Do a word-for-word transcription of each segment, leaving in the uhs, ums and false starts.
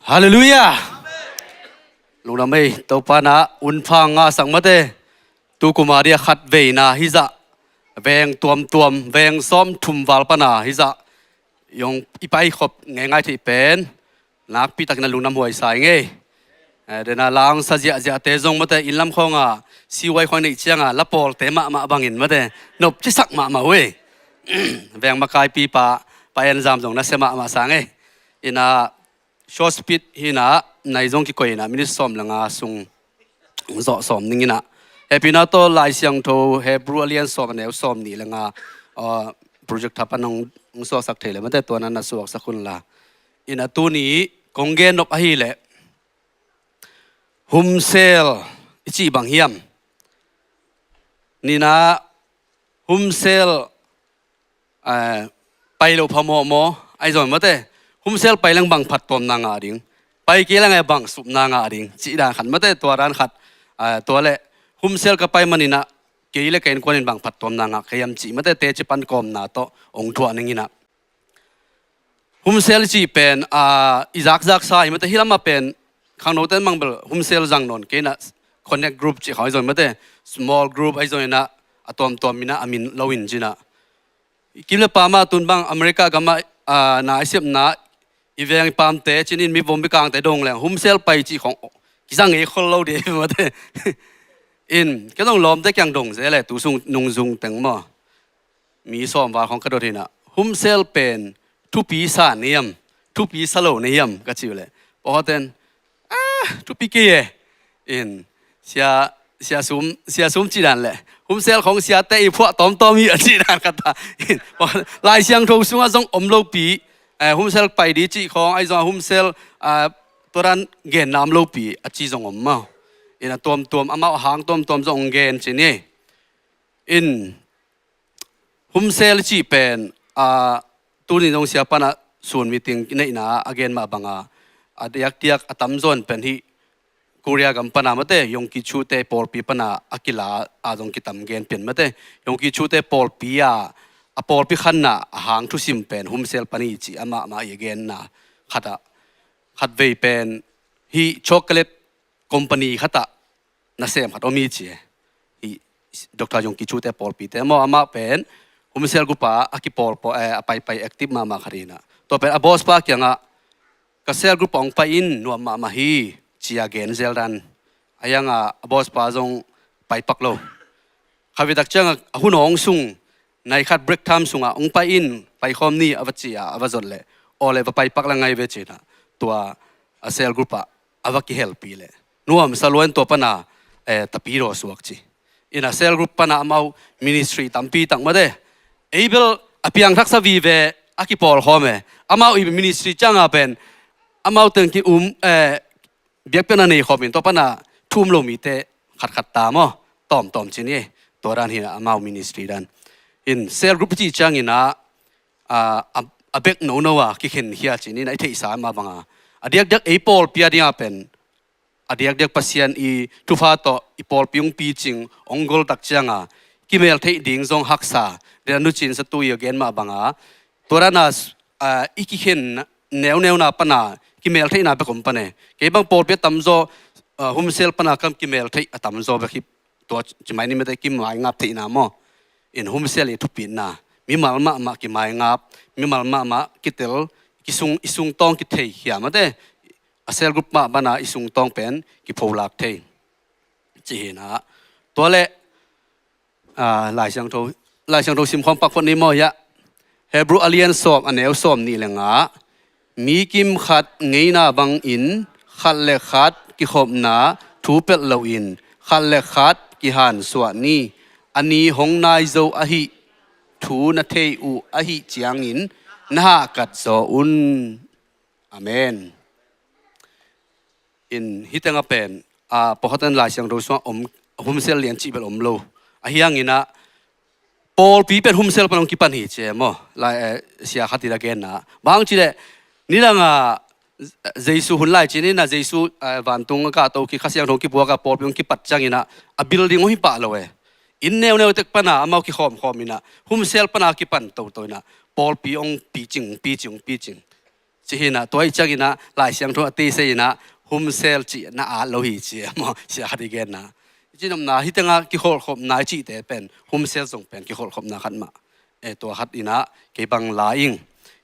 Halleluiah. Lungdam ei, Topa na unphang ngahsak mate. Tukuma dia khat veina hizah, veng tuamtuam, veng sawm thum val pana hizah, yong i paikhop ngeingai thei pen nakpi takin a lungdam huai sa ing ei. Eh, dena langsa ziahziahte zong mate, innlam khawngah siuai khawng neih cianga lapawlte mahmah bangin mate, nopcisak mahmah uh ei. Veng makaipipa Pa En Zam zong nasia mahmah sa ing ei. Ina short speech hina, nai zong kikoih ina, minute sawm le nga sung zawh sawm ning ina. Hehpihna tawh Lai Siangtho Hebrew a lian sawm a neu sawm nih le nga, ah, projector pan hong suaksak thei le mate, tuana na suaksak hun la. Ina tuni kong gen nop ahileh, humsel i cih bang hiam? Nina, humsel, eh, pai lo phamawh maw, ahi zong mate, humsel pai leng bang phattuamna ngah ding, pai kei leng bang supna ngah ding, cih dan khat mate, tua dan khat, eh, tua le humsel ka pai manina kei le ka innkuanin bang phattuamna ngah ka hiam cih mate, teci pan kawmna tawh hong thuah ning ina. Humsel i cih pen, ah, i zakzaksa hi mate, hih lamah pen khangnote in mangbel humsel zang nawn kei ina, connect group cih khawng hi zong mate, small group ahi zong ina, a tuamtuam ina, a min lo in cina. Kim le pama tun bang America gamah, ah, na i sepna, i veng i pamte cinin mi vom mi kangte dong leng humsel pai cih khawng kizang ei khol lo dih mate. In, kei zong lawmte kiang dong zel le, tu sung nungzung teng maw. Mi sawm val khawng ka dot hina, humsel pen thupi sa na hiam, thupi sa lo na hiam ka cih uh leh, pawhaten, ah, thupi kei e. In, sia, sia sum, sia sum cih dan leh, humsel khawng siate i phuah tawmtawm hi a cih dan khat ta. In, Lai Siangtho sungah zong om lopi, eh, humsel pai dih cih khawng, ahi zong humsel, ah, tua dan genna om lopi a ci zong om maw. In, a tuamtuam, amau a hang tuamtuam zong gen ci ni. In, humsel i cih pen, ah, tuni zong sia pana sun meeting neihna a gen mah banga, a diakdiak a tamzaw in pen hih Korea gam pana mate, Yonggi Cho te pawlpi pana a kila a zong kitam gen pen mate, Yonggi Cho te pawlpi a, a pawlpi khanna a hang thusim pen humsel pan hi cih amah mah i genna khat ah, khatvei pen hih chocolate company khat ah nasem khat om hi ci e. Hih Doctor Yonggi Cho te pawlpite maw, amah pen humsel group ah a kipawl pawl, eh, a paipai active mahmah khat hi ina. Tua pen a boss pa kiangah, ka cell group ah hong pai in, nuam mahmah hi, ci a gen zel dan. A hiangah a boss pa zong paipak lo. Khatvei tak ciangah a hun hong sung, nai khat break time sungah hong pai in, paikhawm ni a va ci a, a va zot leh, aw le va paipak la ngai ve ci ina. Tua a cell group ah a va kihelpih leh nuamsa lua in tua pana, eh, tapi daw suak ci. Ina cell group pana amau ministry tampi tak mate, ei bel a piangthaksa vive a kipawlkhawm e. Amau i ministry cianga pen amau teng ki um, eh, biakpiakna nei khawm in tua pana thu um lo mite khatkhat ta maw, tawmtawm ci ni. Tua dan hi ina amau ministry dan. In cell group i cih ciang ina, a, a, a bek nono a kikhen khia ci ni ina, i theihsa mah banga, a diakdiak ei pawlpi a dinga pen, a diakdiak Pasian i thupha tawh i pawlpi hong picing, hong gol tak cianga kimel theih ding zong haksa. Dena nucin satu i a gen mah banga, tua dana, ah, i kikhen neuneuna pana kimel theihna bek om pan e. Kei bang pawlpi a tamzaw, ah, humsel pana kam kimel theih a tamzaw bek hi. Tua ci mai ni mate, kimaingap theihna maw. In humsel i thupitna, mimal mahmah kimaingap, mimal mahmah kitel, kisung, i sungtawng kithei khia mate, a cell group mah pana i sungtawng pen kipholak thei, ci hi ina. Tua leh, ah, Lai Siangtho, Lai Siangtho simkhawm pak phot ni maw hiah. Hebrew a lian sawm a neu sawm nih le nga ah, mi kim khat ngeina bangin khat le khat kikhopna thu pelh loin khat le khat kihansuah ni. A ni hong nai zo ahih thu na thei uh ahih ciangin na hahkat zaw un. Amen. In hih tengah pen, a, pawlkhat in Lai Siangtho sungah om, humsel lian cih bel om lo. A hiang ina, pawlpi pen humsel pan hong kipan hi ci e maw. Lai, eh, sia khat in a genna. Bang hang cih leh, nidang a, Jesu hun lai ci ni ina, Jesu, eh, vantung a kahto khit Kha Siangtho hong kipuak a pawlpi hong kipat ciang ina, a building hong hi pah lo e. Inn neuneu tek pana amau kikhawmkhawm ina, humsel pana kipan toto ina, pawlpi hong picing, picing, picing. Ci hi inah, tua ih ciang inah Lai Siangtho a teisei inah home cell cih na at lo hi ci e maw, sia khat i genna. I cihnopna hih tengah kikholhkhopna i cihte pen home cell zong pen kikholhkhopna khat mah. E, tua khat inah kei bang la ing.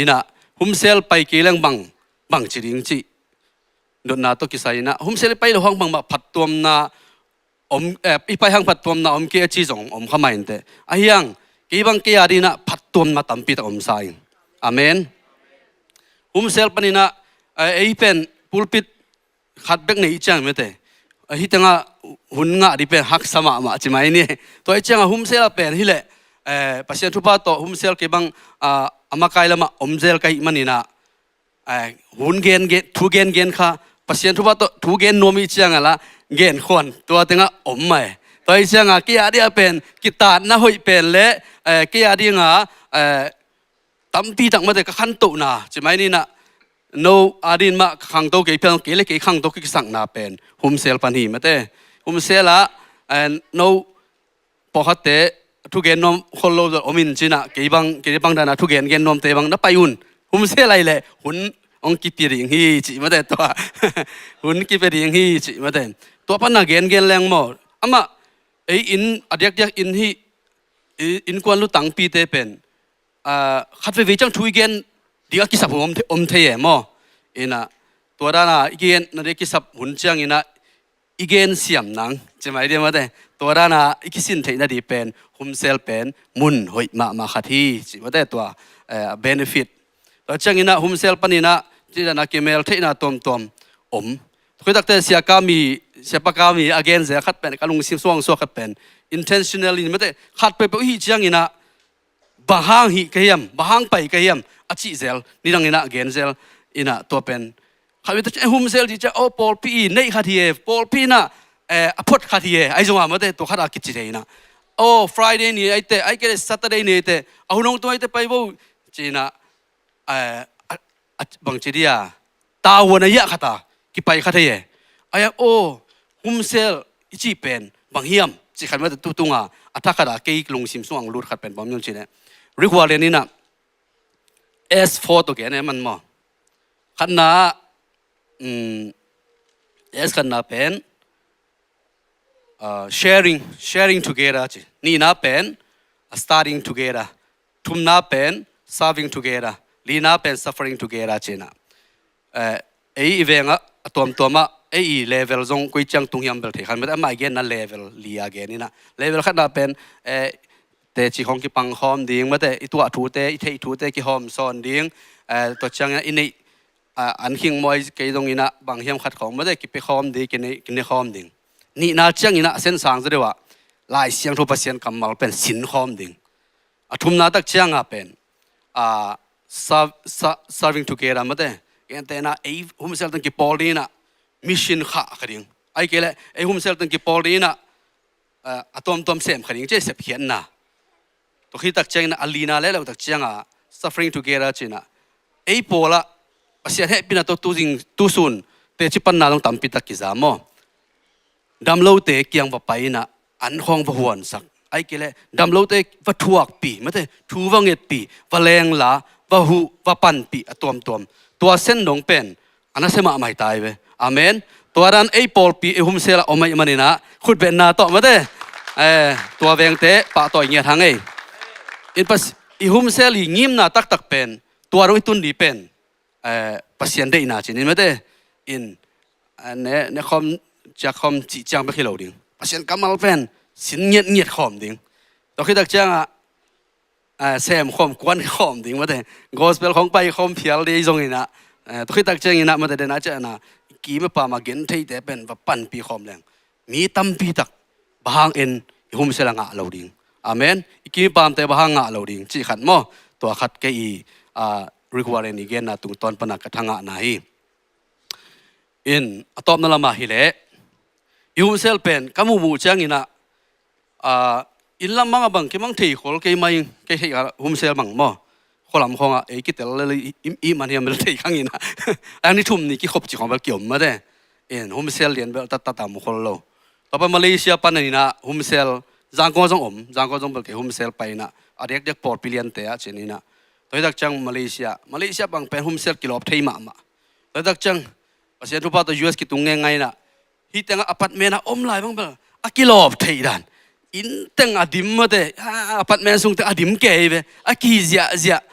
Inah home cell pai kei leng bang, bang ci ding cih dotna tawh kisai inah home cell i pai lo hang bangmah phattuamna om, eh, i pai hang phattuamna om kei a ci zong om kha mah inteh. Ahi hang kei bang kei a ding inah phattuamna tampi tak om sa ing. Amen. Home cell pan inah, eh, ei pen pulpit khat bek nei i ciang mete, eh, hih tengah hun ngah ding pen haksa mahmah ci mai ni. Tua i ciangah home cell a pen hileh, eh, Pasian thupha tawh home cell kei bang, ah, a makai lamah om zel ka hih man inah, eh, hun gen, gen, thu gen, gen kha, Pasian thupha tawh thu gen nuam i ciangah lah gen khuan tua tengah om mai. Tua i ciangah kei a dingah pen kitaatna hoih pen le, eh, kei a dingah, eh, tampi tak mate ka khantohna ci mai ni inah, no a ding mah ka khangto kei phial, kei le kei khangto kei kisakna pen home cell pan hi mate. Home cell ah, eh, no pawlkhatte thugen nuam khol lo zong om in ci inah, kei bang, kei bang dana thugen gen nuamte bang na pai un. Home cell ah hileh hun hong kipia ding hi cih mate tua. Hun kipia ding hi cih mate. Tua pan a gen gen leng maw. Amah, ei inn, a diakdiak inn hih, i, innkuan lutangpite pen, ah, khat veivei ciang thu i gen ding a kisap hun om thei, om thei e maw. Inah, tua dana i gen na ding a kisap hun ciang inah i gen siam nang ci mai ding mate. Tua dana i kisin theih na ding pen home cell pen mun hoih mahmah khat hi ci mate tua, eh, benefit. Tua ciang inah home cell pan inah ci dana kimel theihna tuamtuam om. Tua khit takte Sia Kami, Sia Pa Kami a gen zel khat pen ka lungsim suangsuak khat pen intentionally mate khat peuhpeuh i hih ciang inah bang hang hih ka hiam, bang hang pai ka hiam a cih zel, nidang inah gen zel inah tua pen. Khat vei ta ciang home cell cih ciang, oh, pawlpi i neih khat hi e, pawlpi inah, eh, a phot khat hi e, ahi zongah mate tua khat a kici thei inah. Oh, Friday ni aite, ai kei le Saturday ni aite, a hun hong tung aite pai vo, ci inah, eh, a, a, bang ci dia, tavuan a iah khat a kipai kha thei e. Ahi a, oh, home cell i cih pen bang hiam cih khat mate tu tunga a thak khat a kei lungsim sungah hong lut khat pen bang hiam cih leh, Rick Warren inah S four tawh gen e man maw. Khatna, um, S khatna pen, uh, sharing, sharing together ci. Nihna pen, uh, studying together. Thumna pen serving together, lina pen suffering together ci inah. Eh, ei i vengah a tuamtuamah ei i level zong koi ciang tung hiam bel thei khan mate, amah i genna level li a gen inah. Level khatna pen, eh, teci khawng kipang khawm ding mate, i tuah thute, i theih thute kihawm sawn ding, eh, tua ciang inah i neih, ah, an khing mawi kei zong inah bang hiam khat khawng mate, kipia khawm ding, kine, kine khawm ding. Nihna ciang inah a sen sang zaw deuh ah Lai Siangtho Pasian kammal pen sin khawm ding. A thumna tak cianga pen, ah, serve-, ser-, serving together mate. Gentehna ei home cell teng kipawl ding inah mission khah kha ding. Ai kei le ei home cell teng kipawl ding inah, ah, a tuamtuam sem kha ding ci e, sepkhiatna. Tua khit tak ciang inah a lina le lo tak cianga suffering together ci inah. Ei pawlah Pasian hehpihna tawh tu zing, tu sun teci panna zong tampi tak kiza maw. Damlote kiang va pai inah an khawng va huansak. Ai kei le damlote va thuakpih mate, thu va ngetpih, va lengla, va huh, va panpih a tuamtuam. Tua sen dong pen a nasia mahmah hi ta hi ve. Amen. Tua dan ei pawlpi ei home cell ah om ahih man inah khutbetna tawh mate, eh, tua vengte pahtawi ngiat hang ei. In pas, i home cell i ngimna taktak pen tua dong i tun ding pen, eh, Pasian deihna ci-in mate. In, eh, ne, ne khawm, ciak khawm cih ciang bek hi lo ding. Pasian kammal pen sin ngiatngiat khawm ding. Tua khit tak ciangah, eh, sem khawm, kuan khawm ding mate. Gospel khawng pai khawm phial ding zong inah, eh, tua khit tak ciang inah mate, den a ciah inah i kim i pam a gen theite pen va panpih khawm leng mi tampi tak bang hang in i home cell a ngah lo ding. Amen. I kim i pamte bang hang ngah lo ding cih khat maw. Tua khat kei i, ah, Rick Warren i genna tungtawn pana ka thangahna hi. In a tawpna lamah hileh i home cell pen ka muhmuh ciang inah, ah, inn lam bangah bang kimang thei khol kei mai, kei theih a home cell bang maw. Khualam khawngah ei kitel le i, i, i man hiam bel thei khang inah. Ang ni thum ni kikhop ci khawng bel kiom mate. In home cell lian bel tattat a mu khol lo. Tua pan Malaysia pan inah home cell, Zangkong zong om, Zangkong zong bel kei home cell pai inah a diakdiak pawlpi liante ah ci-in inah Tua hi tak ciang Malaysia, Malaysia bang pen home cell kilawp thei mahmah. Tua hi tak ciang Pasian thupha tawh U S kitung ngeingai inah, hih tengah apartment ah om lai bang bel a kilawp theih dan. Inn teng a dim mate, ah, apartment sung teng a dim kei ve, a kihi ziahziah.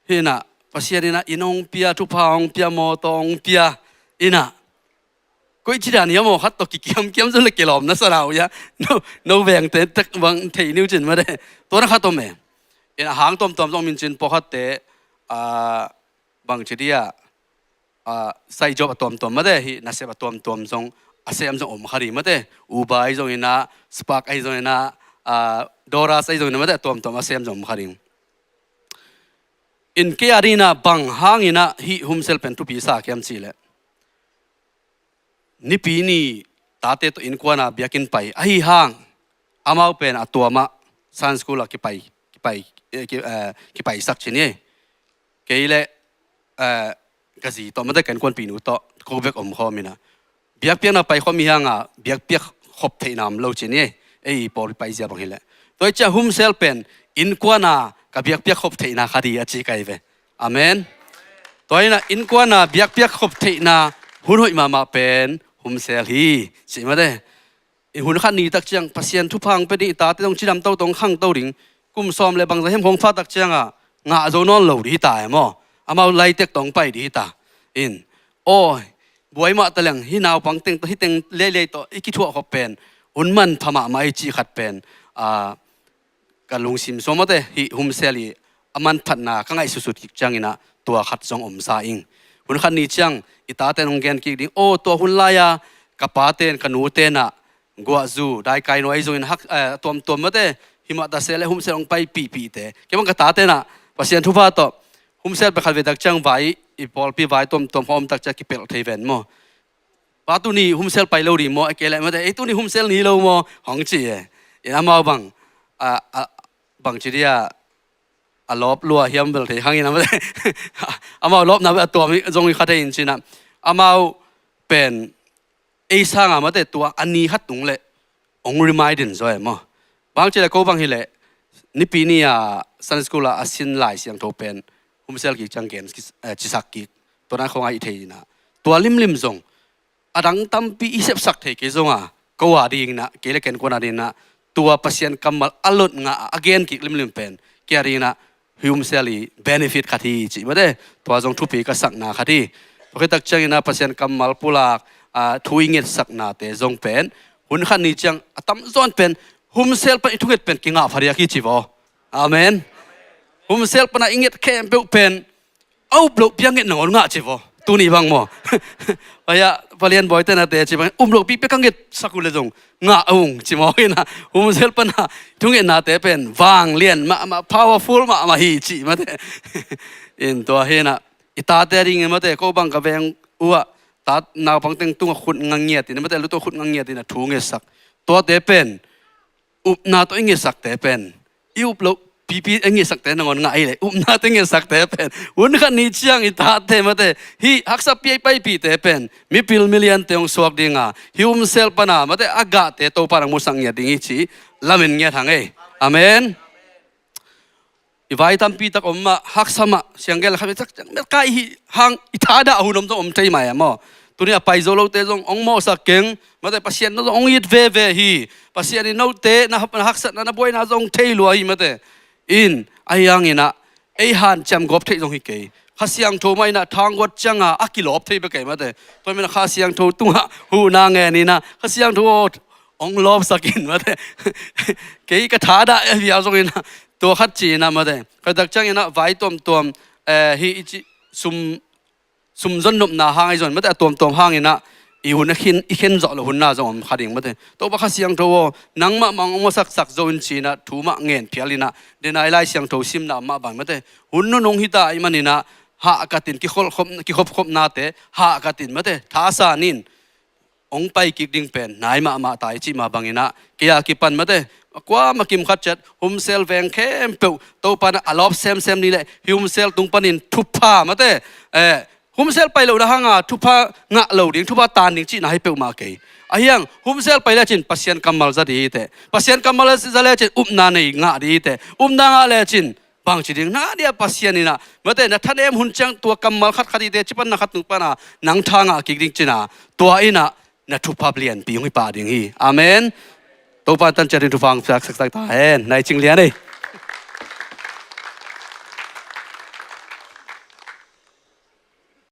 Hi inah Pasian inah inn hong pia, thupha hong pia, mawtaw hong pia inah, koici dan hiam aw, khat tawh kikiamkiam zong le kilawm na sa nau ia. No, no vengte tak bang thei niu cin mate. Tua na khat om e. Inah hang tuamtuam zong om in cin, pawlkhatte, ah, bangci dia, ah, side job a tuamtuam mate, hih nasep a tuamtuam zong a sem zong om kha ding mate. Uber ahi zong inah, Spark ahi zong inah, ah, DoorDash ahi zong inah mate, a tuamtuam a sem zong om kha ding. In kei a ding inah bang hang inah hih home cell pen thupi sa kiam cih leh, Nipi ni tate tawh innkuan a biakinn pai ahi hang, amau pen a tuam ah Sunday school ah kipai, kipai, eh, ki, eh, kipaisak ci ni. Kei le, eh, ka zi tawh mate, ka innkuanpih nu tawh ko bek om khawm inah, biakpiakna pai khawm i hang a biakpiak khop theihna om lo ci ni. Ei pawlpi pai zia bang hi leh. Tua hi ciah home cell pen innkuan a ka biakpiak khop theihna kha ding a ci kai ve. Amen. Tua hi inah innkuan a biakpiak khop theihna hun hoih mahmah pen home cell hi ci mate. In hun khat ni tak ciang Pasian thupha hong pia ding, i tate zong cidam toto, hong khangto ding. Kum sawm le bangzah hiam hong pha tak ciang a ngah zo nawn lo ding hi ta e maw. Amau laitek tawh hong pai ding hi ta. In, aw, buai mah ta leng, hih naupang teng tawh, hih teng leilei tawh i kithuah khop pen hun manpha mahmah hi cih khat pen, ah, ka lungsim sung mate, hih home cell i a manphatna ka ngaihsutsut kik ciang inah tua khat zong om sa ing. Hun khat ni ciang i tate in hong gen kik ding, aw, tua hun lai-a ka pate in, ka nute in ah guahzu, daikai nuai zong in hak, eh, tuamtuam mate, himah ta se le home cell hong paipihpihte. Kei bang ka tate in ah Pasian thupha tawh home cell pai khat ve tak ciang vai, i pawlpi vai tuamtuam hong om tak ciang kipelh thei ven maw. Pa, tuni home cell pai lo ding maw, a kei le mate, ei, tuni home cell ni lo maw, hong ci e. In amau bang, a, a, bangci dia, a lawp lua hiam bel thei hang in a mate. Amau lawpna bel a tuam hi, zong hi kha thei in ci inah. Amau pen ei sang a mate, tua a ni khat tung le hong remind in zaw e maw. Bangci le ko bang hi leh, Nipi ni a Sunday school ah a sin Lai Siangtho pen home cell kik ciang gen, eh, cisak kik. Tua na khong a i thei inah, tua limlim zong a dang tampi i sepsak thei kei zong a, ko a ding inah, kei le ka innkuan a ding inah, tua Pasian kammal a lot ngah a gen kik limlim pen kei a ding inah home cell i benefit khat hi cih mate. Tua zong thupi ka sakna khat hi. Tua khit tak ciang inah Pasian kammal pulak, ah, thu i ngetsaknate zong pen hun khat ni ciang a tamzaw in pen home cell pan i thunget pen kingah phadiak hi ci vaw. Amen. Home cell pan a i nget khempeuh pen a up loh pi a nget nangawn ngah ci vaw. Tuni bang maw. Pai-ah palian bawite na te ci bang, um loh pi pi ka ngetsak uh le zong ngah ung ci maw. Inah home cell pan a thungetnate pen vanglian mahmah, powerful mahmah hi cih mate. In tua hi inah i tate a ding in mate, ko bang ka veng uh ah, ta naupang teng tungah khut ngangiat in mate, lu tungah khut ngangiat in a thu ngetsak. Tuate pen upna tawh i ngetsakte pen, i up loh pipi i ngetsakte nangawn ngah hi leh, upna tawh i ngetsakte pen hun khat ni ciang i tate mate, hih haksa pi a i paipihte pen mipil miliante hong suak ding a, hih home cell pan a mate a gahte Topa in hong musak ngiat ding hi cih lamen ngiat hang ei. Amen. I vai tampi tak om mah, haksa mah, siang gel khat tak ciang mel kai hi hang, i thadah hun om zong om thei mah e maw. Tuni a pai zo lote zong hong mawhsak keng mate, Pasian in zong hong it veve hi. Pasian in note na, na haksatna, na buaina zong thei lua hi mate. In ahi hang inah ei hanciam gawp theih zong hi kei. Kha Siangtho mah inah thangguat ciang a a kilawp thei bek kei mate. Tua man inah Kha Siangtho tungah huhna ngen inah, Kha Siangtho aw, hong lawpsak in mate. Kei ka thadah a vial zong inah tua khat ci inah mate. Ka tak ciang inah vai tuamtuam, eh, hih i cih sum, sum zon nopna hang ahi zong mate, a tuamtuam hang inah i hun a khin, i khen zawh loh hun na zong om kha ding mate. Topa Kha Siangtho aw, nangmah mah hong masaksak zo in ci inah thu mah ngen phial inah, denai Lai Siangtho simna mah bang mate, hun nunung hi ta ahih man inah hahkat in, kikhop khop, kikhop khopnate hahkat in mate, thasan in hong pai kik ding pen nai mahmah ta hi cih mah bang inah, kei a kipan mate, kuamah kim khat ciat home cell veng khempeuh Topa in a lawp semsem ni leh, hih home cell tung panin thupha mate, eh, home cell pai lohna hang a thupha ngah lo ding, thupha tan ding cihna hi peuhmah kei. Ahi hang home cell pai lecin Pasian kammal za ding hi teh. Pasian kammal za lecin upna nei ngah ding hi teh. Upna ngah lecin Bang ci ding, na dia Pasian in ah, mate, na thanem hun ciang tua kammal khat khat i te, ci pan na khat tung pan a nang tha ngah kik ding cin a, tua in ah na thupha lianpi hong hi pah ding hi. Amen. Topa tan ciat in thupha hong piak sak sak ta hen. Nai Cing Lian ei.